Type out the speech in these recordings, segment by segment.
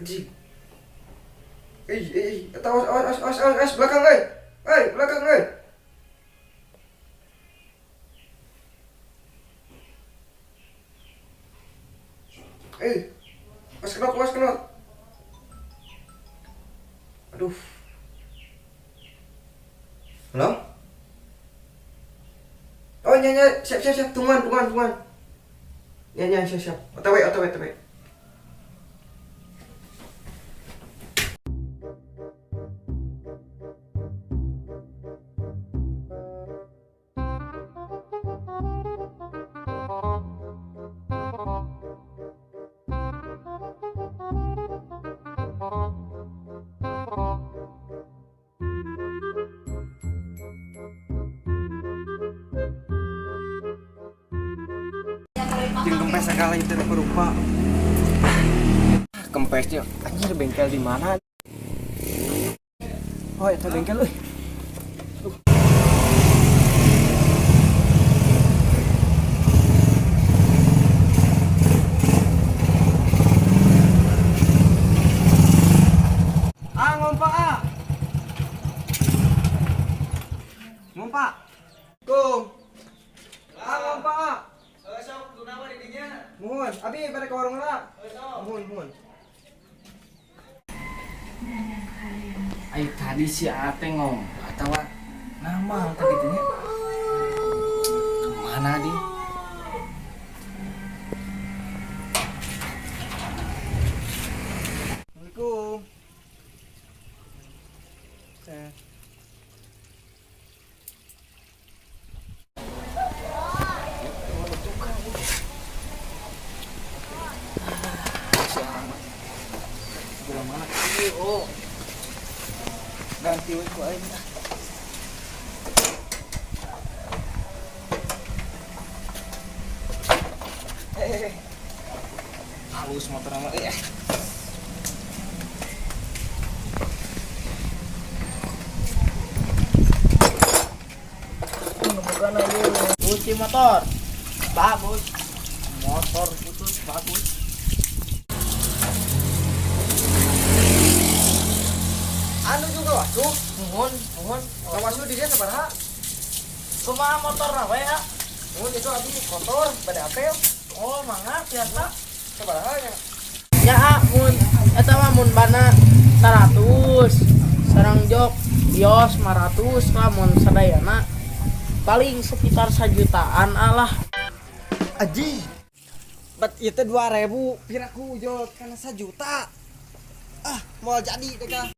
Anjing. Eh, eh, eh, awas, awas, awas, awas, awas, belakang, eh. Eh, belakang, eh. Eh, awas kenot, awas kenot. Aduh. Halo? Oh, nya, nya, siap, siap, siap. Tungguan, tungguan, tungguan. Nya, nya, siap, siap. OTW, OTW, OTW. Jeung kempes segala itu rupa-rupa. Kempesnya, anjir, bengkel di mana? Oh, itu bengkel euy. Ah, ngompa ah. Ngompa. Go. Ah, ngompa ah. Muhun, abi pada ke warung lah. Muhun, muhun. Ayo tadi si Ate ngomong atau nama tadi tanya kemana dia? Assalamualaikum. Eh. Sebelah mana? Oh, ganti we ku aing. Eh, eh, halus motor nama eh. Kunci motor bagus, motor putus bagus. Anu juga wasu. Muhun, muhun. Wasu di dia sabaraha? Kumaha motor we ya? Muhun, itu abi kotor pada apel. Oh, mangga biasa. Sabaraha nya? Ya ah, mun eta mah mun bana 100 sareng jok bios 500 lah, mun sadayana paling sekitar sajutaan lah. Aji. Bet itu 2000 piraku jol karena 1 juta. Ah, mau jadi deh kah.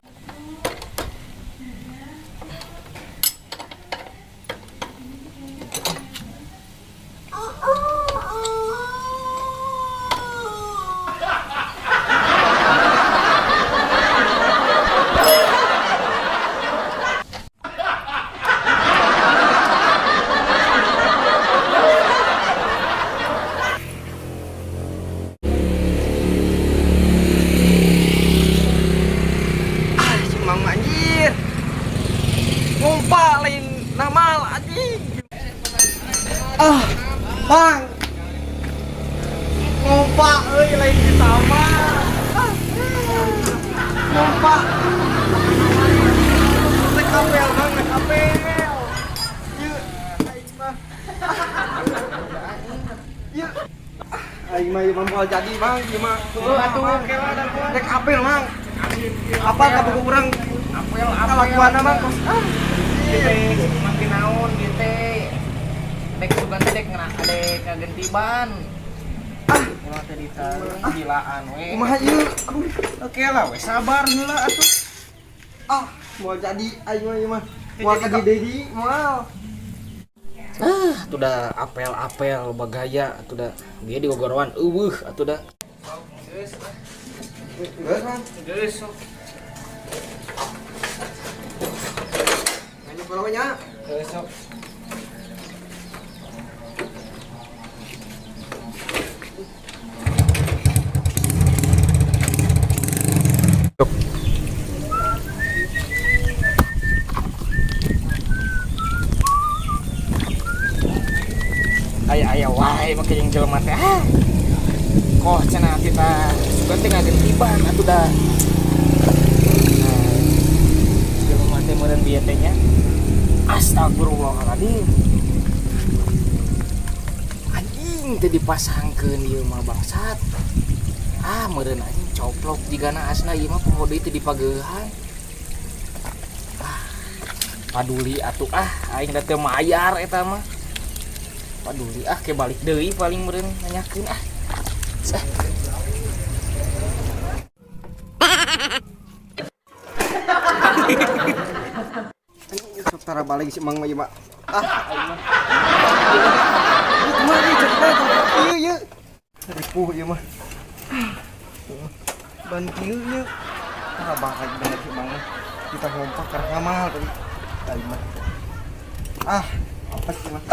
Ah, si Mang anjir. Ngumpa lain namal anjing. Ah, Bang. Ngumpa euy lain kita mah. Ah, ngumpa. Rek apel, Bang, rek apel. Yeuh, aing mah. Yeuh. Aing mah ieu mah moal jadi, Bang, ieu mah. Atuh. Rek apel, Mang. Apa kabogoh urang Apel, apel. kalakuanna, Mang, kos ah. Dek makin naon gitu dek sugan teh dek ngena dek ngagenti ban. Ah, ulah teh gilaan we. Kumaha ieu? Aduh. Oke lah we, sabar heula atuh. Ah, moal jadi aing mah ieu mah. Moal ka di deui moal. Ah, atuh da apel-apel bagaya atuh da dia di gogoroan eueuh atuh da. Geus. Geus, Mang. Geus sok. Nanya bola nya. Geus sok. Aya aya wae make jeung jelema teh. Ah. Koh cenah kita sugan teh ngaganti ban atuh da. Nah, jelema teh meureun bieu teh nya. Astagfirullahaladzim. Anjing, teh dipasangkeun ieu mah, bangsat. Ah, meureun anjing coplok jigana asna ieu mah, poho deui teh dipageuhan. Ah, paduli atuh ah, aing da teu mayar eta mah. Paduli ah, ke balik deui paling meureun nanyakeun ah. Sah. Sok tara balik si Mang mah ieu mah. Ah, aing mah. Ieu kumaha ieu cerita ieu ieu. Ripuh ieu mah. Ban kieu ieu. Tara balik bener si Mang mah. Kita ngompak karena ngamal tadi. Aing mah. Ah, apa sih mah?